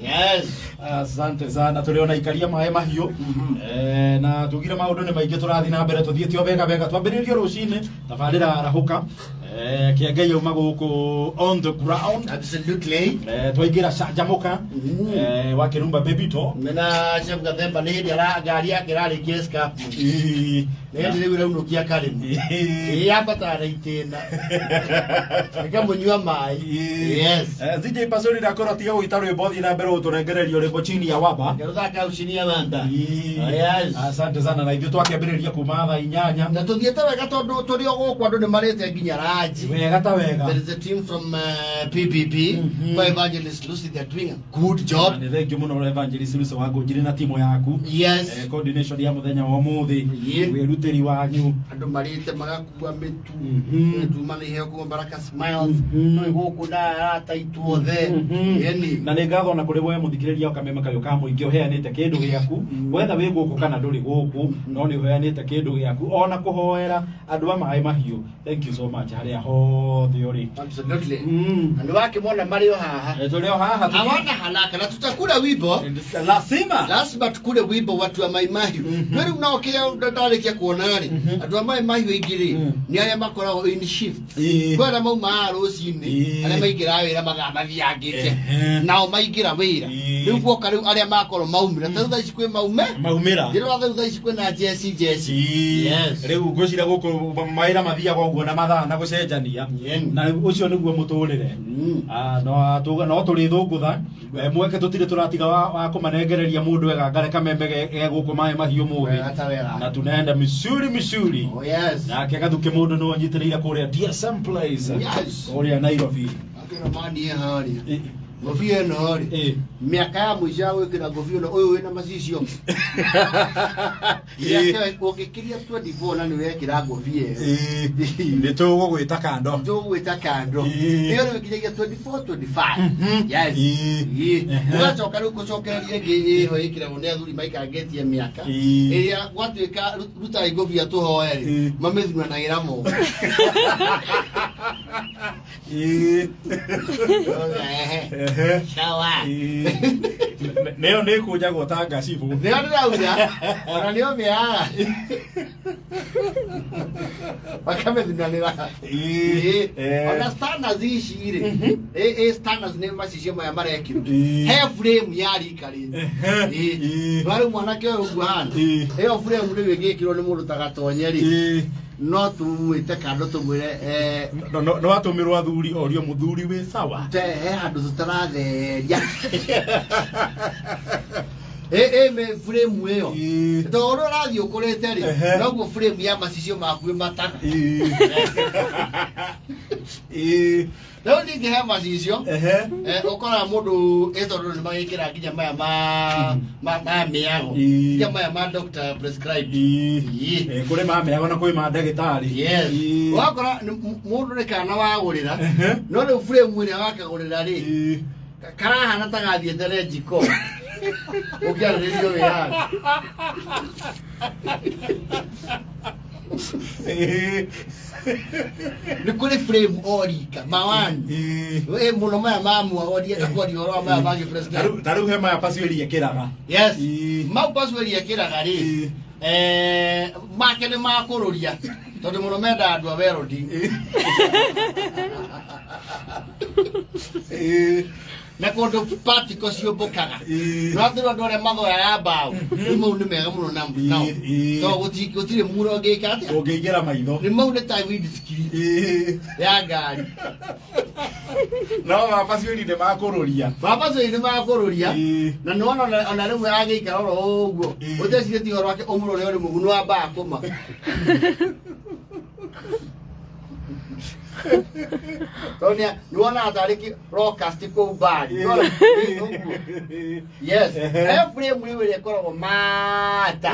Yes. Asante sana, tũrĩ ona ikaria maĩ mahiũ. Na tugire maũndũ nĩ maingĩ, tũrathiĩ na mbere tũthiĩte o wega wega, twambĩrĩrie rũcinĩ tabarĩra arahũka. Kĩengei auma gũkũ on the ground. Absolutely. Twaingĩra canjamũka. Wa kĩrumba baby to Mena Chef Gathemba nĩ hĩndĩ ara ngari yake ĩrarĩkia escarpment. Nĩ hĩndĩ rĩu ĩraunũkia karĩmũ. Ĩĩ yabatara na itĩna. Ĩkamũnyua maĩ. Yes. DJ Pasori ndakorwo tiga gũita rwĩmbo, thiĩ na mbere gũtũrengereria rwĩmbo chini ya waba. Ngeruthaka hau chini ya wamba. Yes. Asante sana, na ithuĩ twakĩambĩrĩria kuma thaa 8. Na tũthiĩte wega tondũ tũrĩ o gũkũ andũ nĩ marĩte nginya ranji. Wega ta wega. There is a team from PPP by Evangelist Lucy. They're doing a good job. Nĩ thengiũ mũno Evangelist Lucy wa Ngũnjiri na timu yaku. Yes. Coordination ya mũthenya wa ũmũthĩ, Yeah. wĩrutĩri wanyu. Andũ marĩte magakua mĩtu. Mĩtu mana iheo kuma Baraka Smiles. Nĩ gũkũ na arata aitũ othe. Ĩni. Na nĩ ngatho na kũrĩ we mũthikĩrĩria wa Kameme Kayũ ka Mũingĩ ũheanĩte kĩndũ gĩaku, wetha wĩ gũkũ kana ndũrĩ gũkũ, no nĩ ũheanĩte kĩndũ gĩaku ona kũhoera andũ a maĩ mahiũ. Thank you so much harĩa hothe ũrĩ. Absolutely. Na nĩ wakĩmona marĩ o haha. Tũrĩ o haha. Hawana haraka na tutakula wimbo. Lazima. Lazima tukule wimbo watu wa Mai Mahiũ. No rĩu nao kĩrĩa ndarĩkia kuona rĩ, andũ a Mai Mahiũ aingĩ rĩ, nĩ arĩa makoragwo in shift. Kwĩ arĩa maumaga rũcinĩ, arĩa maingĩraga wĩra mathaa mathiangĩte, nao maingĩra wĩra. Rĩu guoka rĩu arĩa makorwo maumĩra, ta rĩu thaa ici kwĩ maume, maumĩra. Ndĩrona rĩu thaa ici kwĩna jeci jeci. Yes. Rĩu ngwĩciria gũkũ mawĩra mathiaga ũguo na mathaa na gũcenjania, na ũcio nĩguo mũtũrĩre. No tũrĩ thũngũtha mweke tũtirĩ tũratiga wa kũmanengereria mũndũ egangare kameme ge gũkũ maĩ mahiũ mũthĩ. Wega ta wega. Na tunaenda misuri misuri. Oh yes. Nake gathuke mũndũ no anyitĩrĩire kũrĩa DSM Place. Yes. Kũrĩa Nairobi. Akĩra mani harĩa. Ngobia ĩno rĩ, mĩaka ya mũico ya gwĩkĩra ngobia ĩno, ũyũ wĩna macicio. Mĩaka ĩyo ũngĩkiria 24 na nĩ wekĩra ngobia ĩyo. Nĩ tũgũgwĩta kando. Tũgũgwĩta kando. Ĩyo rĩu ĩkinyagia 24 25. Yes. Ũgacoka rĩu gũcokereria ĩngĩ ĩho ĩkĩragwo nĩ athuri maikangĩtie mĩaka. Ĩrĩa gwatuĩka rutai ngobia tũhoe rĩ, mamĩthuranagĩra moko. Sawa. Nĩyo nĩ ĩkũnjagwo ta ngacibũ. Nĩyo ndĩrauga, ona nĩyo mĩaga. Makamĩthuranĩra. Ona standards ici rĩ, ĩ standards nĩ macicio maya marekirwo. He frame ya rika rĩ. No rĩu mwanake ũyũ ũguo ahana. Ĩyo frame rĩu ĩngĩkĩrwo nĩ mũndũ ta Gatonye rĩ, no tũmwĩte kando tũmwĩre No atũmĩrwo athuri orio mũthuri wĩ sawa. Te he handũ tũtaratheria. Ĩ me frame ĩyo. Tondũ ũrĩa ũrathiĩ ũkũrĩte rĩ, noguo frame ya macicio maku ĩmataga. Rĩu ningĩ he macicio, ũkoraga mũndũ ĩ tondũ nĩ magĩkĩra nginya maya ma mĩago. Nginya maya ma doctor prescribed. Kũrĩ ma mĩago na kwĩ ma ndagĩtarĩ. Yes. Ũgakora mũndũ nĩ kana wagũrĩra, no rĩu frame ĩrĩa wakagũrĩra rĩ, karahana ta gathiĩte renjiko. Ũkĩarĩrĩrio wĩyathi. Nĩ kũrĩ frame o rika mawani. Ĩ mũno maya ma mwago ndienda kwaria ũhoro wa maya mangĩ prescribed. Ta rĩu he maya Pasweli ekĩraga. Yes. Mau Pasweli ekĩraga rĩ, make nĩ makũrũria tondũ mũno mendaga andũ a welding. Na kũndũ particle ciũmbũkaga. No atĩrĩ andũ arĩa mathoyaga mbaũ, rĩu mau nĩ mega mũno nao. Tondũ gũtirĩ mura ũngĩka atĩa? Ũngĩingĩra maitho. Nĩ mau nĩ ta windscreen ya ngari. No ma Pasweli nĩ makũrũria. Ma Pasweli nĩ makũrũria. Na nĩ wona ona rĩmwe agĩikara oro ũguo, ũtecirĩtie ũhoro wake ũmũrore ũrĩ mũgu nĩ wambaga kũmaka. Tondũ nĩ wonaga tarĩ locust kũu mbari. Yes. He frame rĩu ĩrĩa ĩkoragwo mata.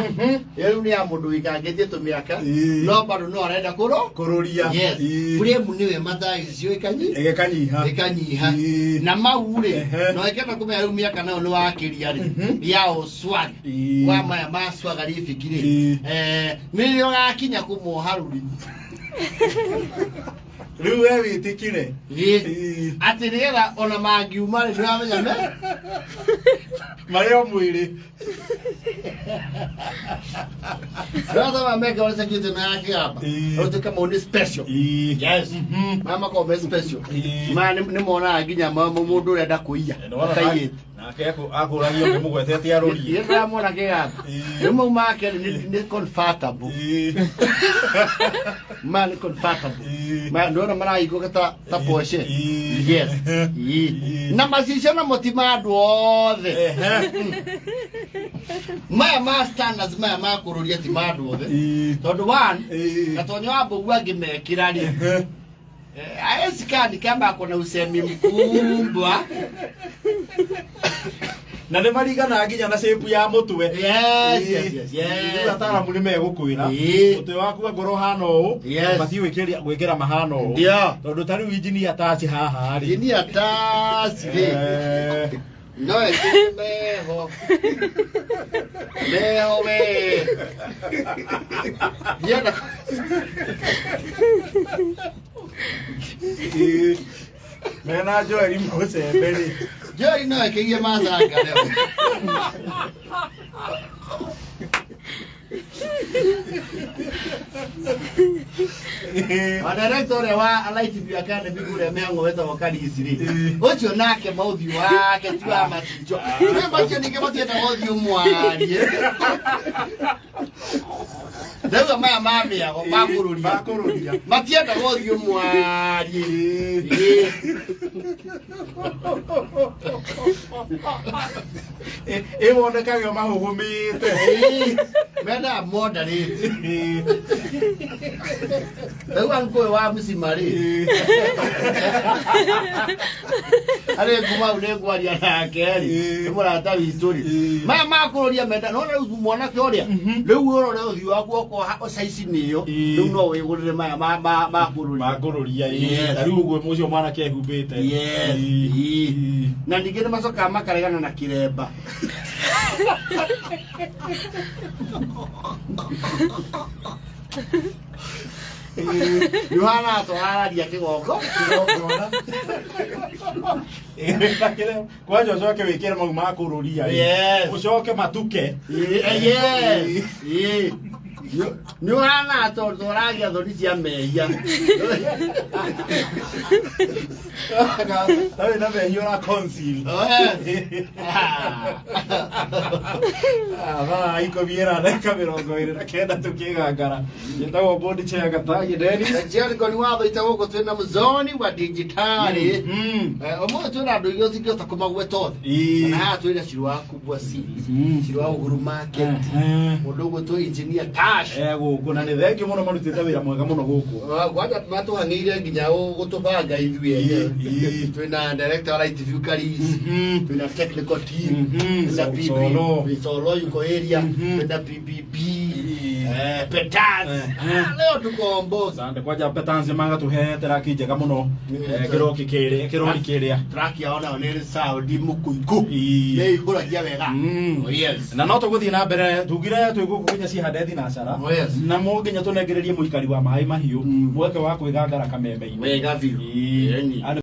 Ĩyo rĩu nĩ ya mũndũ wĩikangĩtie tũmĩaka, no bado no arenda kũrũria. Yes. Frame nĩwe mathaa icio ĩkanyiha. Ĩkanyiha. Na mau rĩ, no ĩkenda kũmenya rĩu mĩaka nayo nĩ wakĩria rĩ, ya ũswag wa maya ma swaga rĩbiki rĩ, nĩrĩo ũgakinya kũmoha rũrigi. Rĩu we wĩtĩkĩre. Ĩĩ. Ĩĩ. Atĩ nĩgetha ona mangiuma rĩ, ndũramenya me Marĩ o mwĩrĩ. Ndũrathoma meke ũrĩa security na ya kĩgamba. Ĩĩ. Ũtuĩke mau nĩ special. Ĩĩ. Yes. Mhm. Maya makoragwo me special. Ĩĩ. Maya nĩ monaga nginya mũndũ ũrenda kũiya. Ataiyĩte. Nake akũragia ũkĩmũgwetete arũrie. Ĩĩ, ndĩramwona kĩgamba. Ĩĩ. Rĩu mau make nĩ comfortable. Ĩĩ. Maya nĩ comfortable. Ĩĩ. Maya ndĩrona marahingũka ta Porsche. Ĩĩ. Yes. Ĩĩ. Ĩĩ. Na macicio namo ti ma andũ othe. Ehe. Maya ma standards maya ma kũrũria ti ma andũ othe. Ĩĩ. Tondũ one, Ĩĩ. gatonyo wa mbũgu angĩmekĩra rĩ, Ehe. hawezi kaa ni kama ako na usemi mkubwa. Na nĩ mariganaga nginya na shape ya mũtwe. Yes, yes, yes, yes. Rĩu ataaramu nĩ megũkwĩra Ĩĩ. mũtwe waku angorwo ũhana ũũ, Yes. ũbatiĩ gwĩkĩra mahana ũũ. Ndio. Tondũ ta rĩu injinia taci haha rĩ. Injinia taci rĩ. Eh, No ekĩre meho. Meho we. Ndienda. Ĩĩ. Mena Joeli Mũcembe rĩ. Joeli no ekĩrie macanga leo. Ĩĩ. Wa director ũrĩa wa Light View Academy kũrĩa mĩhang'o wetagwo Karisi rĩ. Ĩĩ. Ũcio nake maũthiũ wake ti wa macicio. Nĩ macio ningĩ matiendaga ũthiũ mwarie. Ndauga maya ma mĩago ma kũrũria. Ma kũrũria. Matiendaga ũthiũ mwarie. Ĩĩ. Ĩĩ. Ĩ wonekage mahũgũmĩte. Ĩĩ. Mendaga moderate. Ĩĩ. Ndauga nkũyũ wa mũcima rĩ. Ĩĩ. Arĩ nguma hau nĩ ngwaria nake rĩ. Ĩĩ. Nĩ mũrata witũ rĩ. Ĩĩ. Maya ma kũrũria menda nona rĩu mwanake ũrĩa. Mhm. Rĩu ũrore ũthiũ waku okorwo caici nĩyo. Ĩĩ. Rĩu no wĩgũrĩre maya ma kũrũria. Makũrũria ĩĩ. Yes. Ta rĩu ũguo ũcio mwanake ehumbĩte. Yes. Ĩĩ. Ĩĩ. Ĩĩ. Na ningĩ nĩ macokaga makaregana na kĩremba. Nĩ ũhanaga ta ũrararia kĩgongo. Kĩgongona. Kwanja ũcoke wĩkĩre mau ma kũrũria ĩ. Yes. Ũcoke matuke. Ĩĩ, yes. Ĩĩ. Nĩ ũhanaga tondũ ũragia thoni cia mehia. Ta wĩna mehia ũra conceal. Yes. Ah, thaa 29 tukĩgangara. Njĩtagwo Bodi Chair Gatagi Dennis. Jericho nĩ watho ita gũkũ twĩna mũzoni wa dijitali. Mm. Ũmũthĩ twĩna andũ aingĩ ũtingĩhota kũmagweta othe. Ĩĩ. Na haha twĩna Shiro wa Kubwa C, Mm. Shiro wa Uhuru Market, Ehe. mũndũ ũgwĩtwo Engineer Tash. Gũkũ na nĩ thengiũ mũno marutĩte wĩra mwega mũno gũkũ. Kwanja matũhang'ĩire nginya gũtũbanga ithuĩ ene. Ĩĩ. Twĩna director wa Light View Karis, Mhm. twĩna technical team, Mhm. twĩna PB, Solo. Solo yuko area, Mhm. twĩna PBB, Ĩĩ. Petans. Ehe. Ah, leo tuko Ombosa. Asante kwanja Petans magatũhe teraki njega mũno. Kĩroki kĩrĩa kĩrori kĩrĩa. Track yao nayo nĩ saundi mũkũikũ. Ĩĩ. Nĩ ihũragia wega. Mm. Oh, yes. Na no tũgũthiĩ na mbere tugire twĩ gũkũ nginya cihande thinacara. Oh, yes. Na mo nginya tũnengererie mũikari wa maĩ mahiũ Mm. mweke wa kwĩgangara kameme-inĩ. Wega biũ. Ĩĩ. Ĩni. Andũ